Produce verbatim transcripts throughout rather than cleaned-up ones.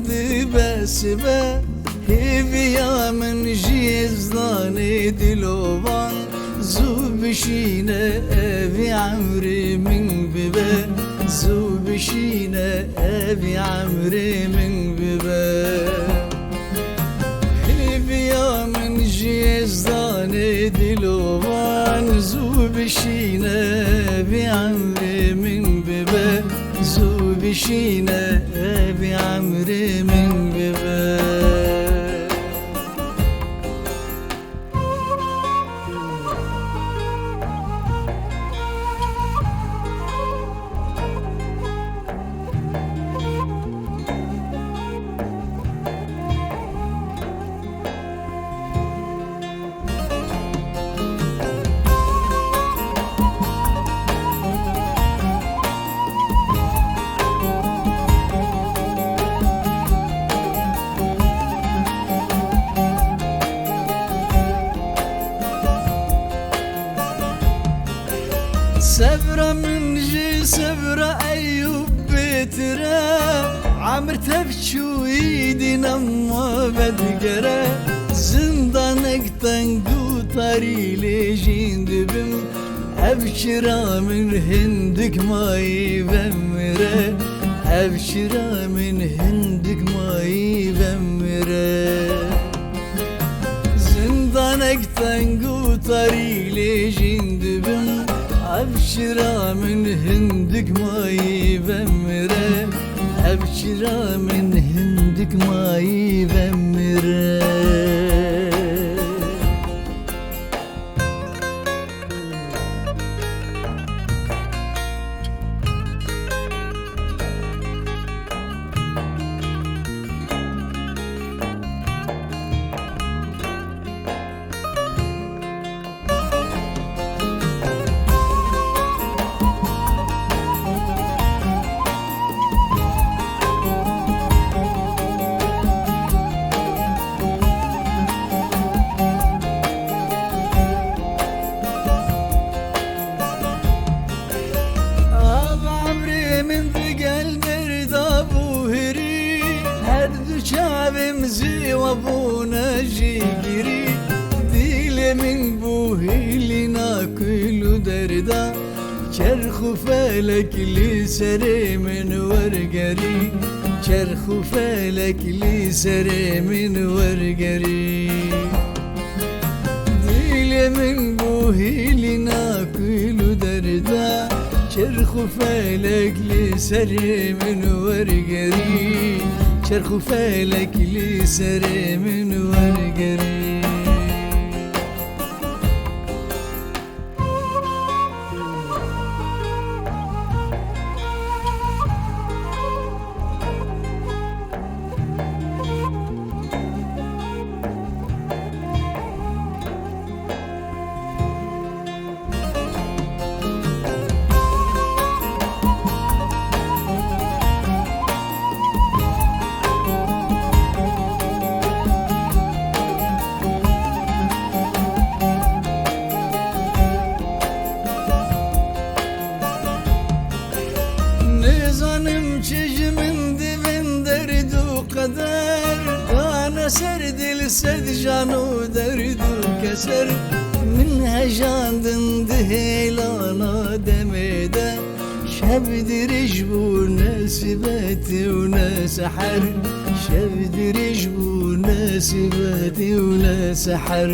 Dibe sibe hêviya min jî, ez zanê dilovan zû bişîne, evî emrê min bibe, zû bişîne, evî emrê min bibe. Hêviya min jî, ez zanê dilovan zû bişîne, evî emrê min bibe, zû bişîne, evî emrê min bibe. Sebra min ji sebra Eyûb bêtir e, emir tev çûyî dîna ma vedigere. Zindanek teng û tarî lê jîn dibim, ev çira min hindik mayî vemire, ev çira min hindik mayî vemire. Zindanek teng û tarî lê jîn dibim, ev çira min hindik mayî vemire, ev çira min hindik mayî vemire. Av emrê min digel derda bû hirî, her du çavêm zêwa bûne jî girî. Dilê min bû hêlîna kul û derda, çerx û felek li serê min wergerî, çerx û felek li serê min wergerî. Dilê min bû hêlîna kul û derda, çerx û felek li serê min wergerî, çerx û felek li serê min wergerî. Nizanim çi ji min divin derd û qeder, dane ser dil sed can û derd û keser. Min hejandin di hêlana demê de, şev dirêj bû ne sibetê û ne seher, şev dirêj bû ne sibetê û ne seher.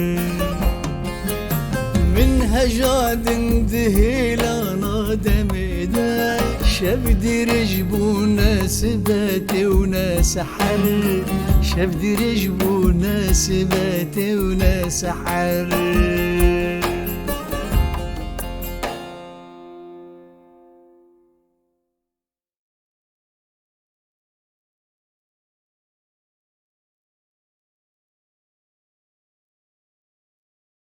Min hejandin di hêlana demê de, şev dirêj bû ne sibetê û ne seher, şev dirêj bû ne sibetê û ne seher.